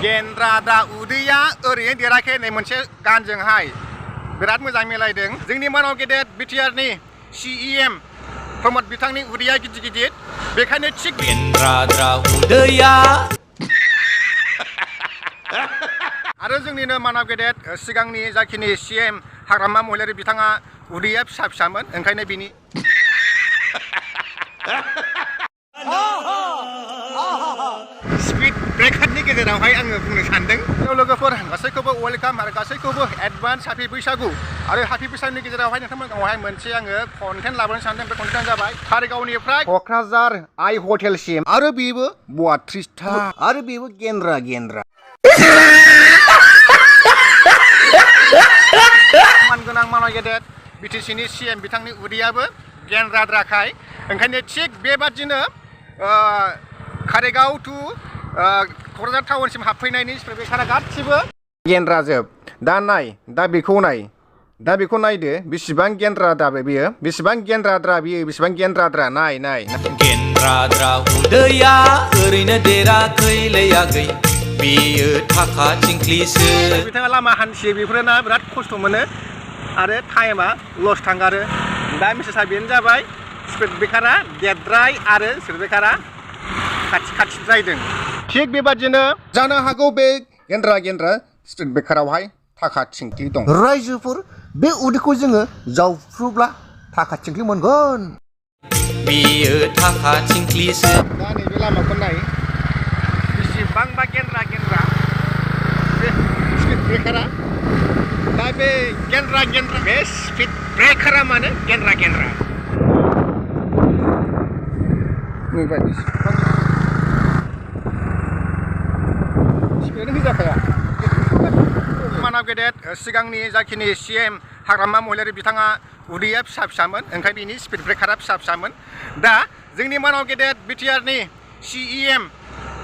गेन्द्रादा उदैया ओरैनो देराखै नै मोनसे गानजोंहाय बिराद मोजां मिलायदों। जोंनि मानाव गेदेर बिटिआरनि CEM प्रमद बिथांनि उदैया गिदिर गिदिर बेखायनो थिग गेन्द्रादा उदैया आरो जोंनिनो मानाव गेदेर सिगांनि जाखिनि CM हाग्रामा महिलारि बिथाङा उदैया फिसा फिसामोन ओंखायनो बिनि स्पिड ब्रेकारनि गेजेरावहाय आङो बुंनो सानदों लोगोफोर गासैखौबो वेलकाम आरो गासैखौबो एडभान्स हापि बैसागु आरो हापि बैसागुनि गेजेरावहाय नोंथांमोनखौहाय मोनसे आङो कन्टेन्ट लाबोनो सानदों। बे कन्टेन्टआ जाबाय कारिगावनिफ्राय क'क्राझार आइ हटेलसिम आरो बेबो 32 था आरो बेबो गेन्द्रा मानगोनां मानाव गेदेर बिटिसिनि CM बिथांनि उदैयाबो गेन्द्राद्राखाय ओंखायनो थिग बेबादिनो कारिगाव टु क'क्राझार टाउनसिम हाबफैनायनि बेखारा गासिबो गेन्द्राजोब। दा बेखौ नायदो बेसेबां गेन्द्राद्रा बेयो बेसेबां गेन्द्राद्रा नाय गेन्द्राद्रा उदैया ओरैनो देराखैलै आगै बेयो थाखा थिंख्लिसो। बिथाङा लामा हान्थियो बेफोरना बिराद खस्थ' मोनो आरो टाइमा लस थांगारो। दा मेसेजआ बेनो जाबाय स्पिड ब्रेकारा देरद्राय आरो स्पिड ब्रेकारा खाथि जाहैदों। थिग बेबादिनो जानो हागौ बे गेन्द्रा स्पिड ब्रेकारावहाय थाखा थिंख्लि दं। रायजोफोर बे उदैखौ जोङो जावफ्रुब्ला थाखा थिंख्लि मोनगोन। बेयो थाखा थिंख्लिसो। दा नैबे लामाखौ नाय बेसेबांबा गेन्द्रा बे स्पिड ब्रेकारा। दा बे गेन्द्रा बे स्पिड ब्रेकारा माने गेन्द्रा मानाव गेदेर सिगांनि जाखिनि CM हाग्रामा महिलारि बिथाङा उदैया फिसा फिसामोन ओंखायनो बिनि स्पिड ब्रेकारा फिसामोन। दा जोंनि मानाव गेदेर बिटिआरनि CEM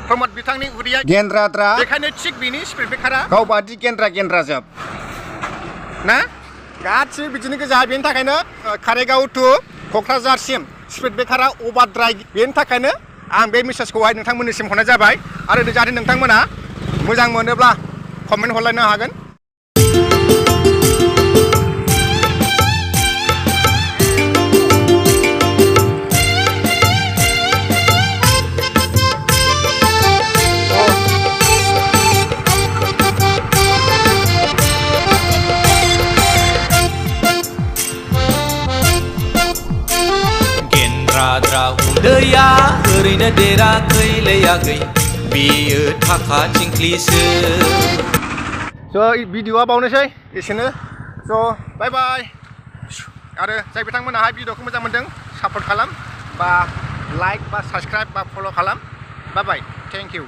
प्रमद बिथांनि उदैया गेन्द्राद्रा बेखायनो थिग बिनि स्पिड ब्रेकारा गावबादि गेन्द्राजोब ना गासिबो बिदिनो गोजा। बेनि थाखायनो कारिगाव टु क'क्राझारसिम स्पिड ब्रेकारा अभारद्राय बेनि थाखायनो आं बे मेसेजखौहाय नोंथांमोननिसिम हरनाय जाबाय आरो जाहाथे नोंथांमोना मोजां मोनोब्ला कमेन्ट हरलायनो हागोन। गेन्द्राद्रा उदैया ओरैनो देराखैलै आगै बेयो थाखा थिंख्लिसो। भिडिअआ बावनोसै एसेनो बाय आरो जाय बिथांमोनाहाय भिडिअखौ मोजां मोनदों सापर्ट खालाम बा लाइक बा साबसक्राइब बा फल' खालाम। बाय थेंक इउ।